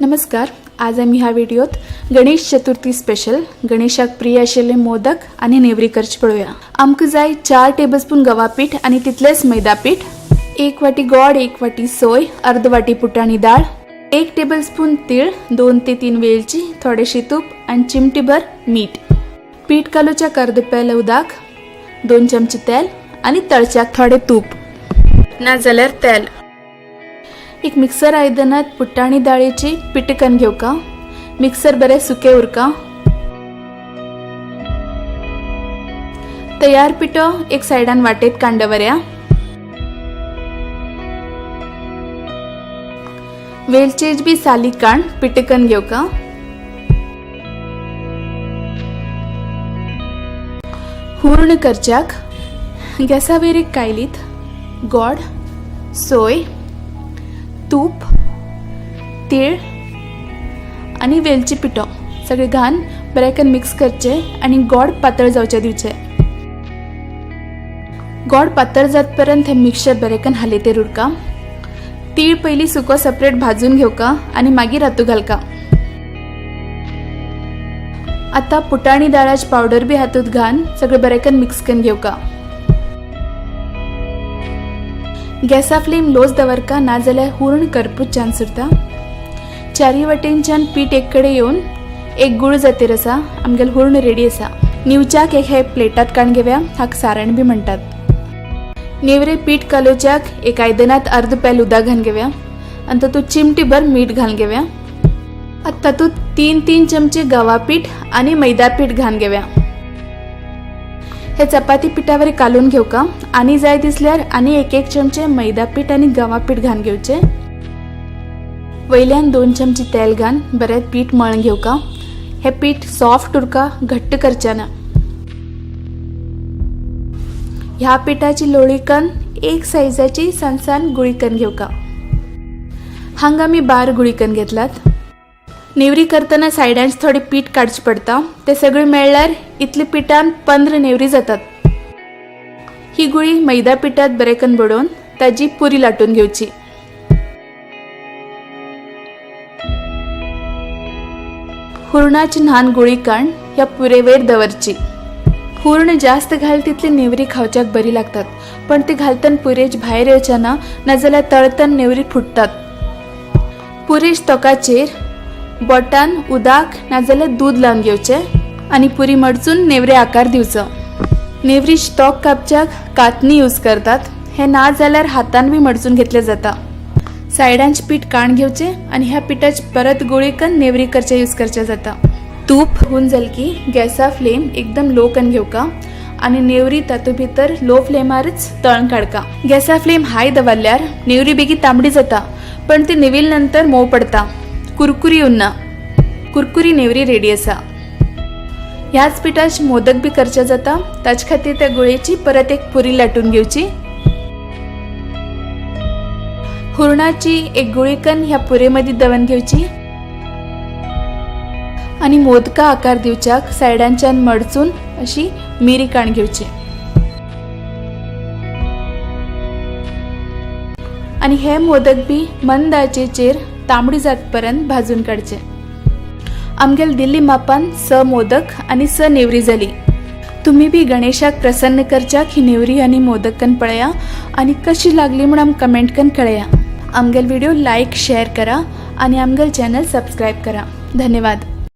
नमस्कार, आज आमी ह्या व्हिडिओत गणेश चतुर्थी स्पेशल गणेशाक प्रिय आशिल्ले मोदक आनी नेवरी करचे पळोवया। आमकां जाय 4 टेबलस्पून गवा पीठ आनी तितलेंच मैदा पीठ, 1 वाटी गोड, 1 वाटी सोय, अर्द वाटी पुटाणी दाळ, 1 टेबलस्पून तीळ, 2 ते 3 वेलची, थोडेशे तूप आनी चिमटीभर मीठ। पीठ कालोवच्याक अर्द पेल उदक, 2 चमचे तेल आनी तळच्याक थोडे तूप ना जाल्यार तेल। एक मिक्सर आयदनात पुटाणी दाळीची पिटकन घेवका। मिक्सर बरे सुके उरका। तयार पिठो एक सायडान वाटेत कांडवऱ्या। वेलचेज बी साली काण पिटकन घेवका। हुर्ण करच्याक गॅसावेर एक कायलीत गोड, सोय, तूप, तीळ आनी वेलची पिठो सगळे घान बरें मिक्स करचे आनी गोड पातळ जावचे दिवचे। गोड पातळ जातपर्यंत हे मिक्सचर बरें हालयतेर उरका। तीळ पयली सुको सेपरेट भाजून घेवका आनी मागीर हातूंत घालका। आतां पुटाणी दाळाची पावडर बी हातूंत घान सगळें बरें मिक्स करून घेवका। गॅसा फ्लेम लोच दवरका, ना जाल्यार हुर्ण करपूच चान्स उरता। चारी वटेनच्यान पीठ एक कडेन येवन एक गुळ जातीर आसा। आमगेलें हुर्ण रेडी आसा। निवच्याक एक हे प्लेटात काडून घेवया, हाका सारण बी म्हणटात। नेवरे पीठ कालोवच्याक एक आयदनात अर्द पेल उदक घालून घेवया आनी तातूंत चिमटीभर मीठ घालून घेवया। आतां तातूंत 3-3 चमचे गवा पीठ आनी मैदा पीठ घालून घेवया। हे चपाती पिठावर कालून घेवका आनी जाय दिसल्यार आनी 1-1 चमचे मैदा पीठ आनी गवा पीठ घालून घेवचे। वयल्यान 2 चमचे तेल घालून बरें पीठ मळून घेवका। हे पीठ सॉफ्ट उरका, घट्ट करचें ना। ह्या पिठाची लोळी कन्न एक सायजाची सान सान गुळी कन्न घेवका। हांगा आमी 12 गुळी कन्न घेतलात। नेवरी करतना सायडांच थोडे पीठ काडचें पडटा, ते सगळे मेळ्ळ्यार इतले पिठान 15 नेवरी जातात। ही गुळी मैदा पिठात बरें कन्न बडोवन ताजी पुरी लाटून घेवची। हुरणाची ल्हान गुळी काण ह्या पुरेवेर दवरची। हुर्ण जास्त घाल तितली नेवरी खावच्याक बरी लागतात, पण ती घालतन पुरेच भायर येवचे ना, नाजाल्यार तळतन नेवरी फुटतात। पुरेच तोकाचेर बोटान उदक नाजाल्यार दूद लावन घेवचे आनी पुरी मडचून नेवरे आकार दिवचो। नेवरी तोक कापच्याक कातनी यूज करतात, हे ना जाल्यार हातान बी मडचून घेतले जाता। सायडांच पीठ काण घेवचे आनी ह्या पिठाच परत गुळी कन्न नेवरी करचे यूज करचे जाता। तूप हून जाल की गॅसा फ्लेम एकदम लो कन्न घेवका आनी नेवरी तातूंत भितर लो फ्लेमारच तळून काडका। गॅसा फ्लेम हाय दवरल्यार नेवरी बेगीन तांबडी जाता, पण ती नेविल नंतर मोव पडता, कुरकुरी उरना। कुरकुरी नेवरी रेडी आसा। ह्याच पिठाच मोदक बी करचे जाता, ताचे खातीर त्या गुळयेची परत एक पुरी लाटून घेवची। हुरणाची एक गुळी कन्न ह्या पुरे मदीं दवरून घेवची आनी मोदका आकार दिवच्याक सायडांच्यान मडचून अशी मिरी काण घेवची आनी हे मोदक बी मंद आचेचेर तांबडी जातपर्यंत भाजून काडचे। आमगेल दिल्ली मापान 6 मोदक आनी 6 नेवरी जाली। तुम्ही बी गणेशाक प्रसन्न करच्याक ही नेवरी आनी मोदक कन पळया आनी कशी लागली म्हूण आमकां कमेंट कन कळया। आमगेल व्हिडिओ लायक शेअर करा आनी आमगेल चॅनल सबस्क्रायब करा। धन्यवाद।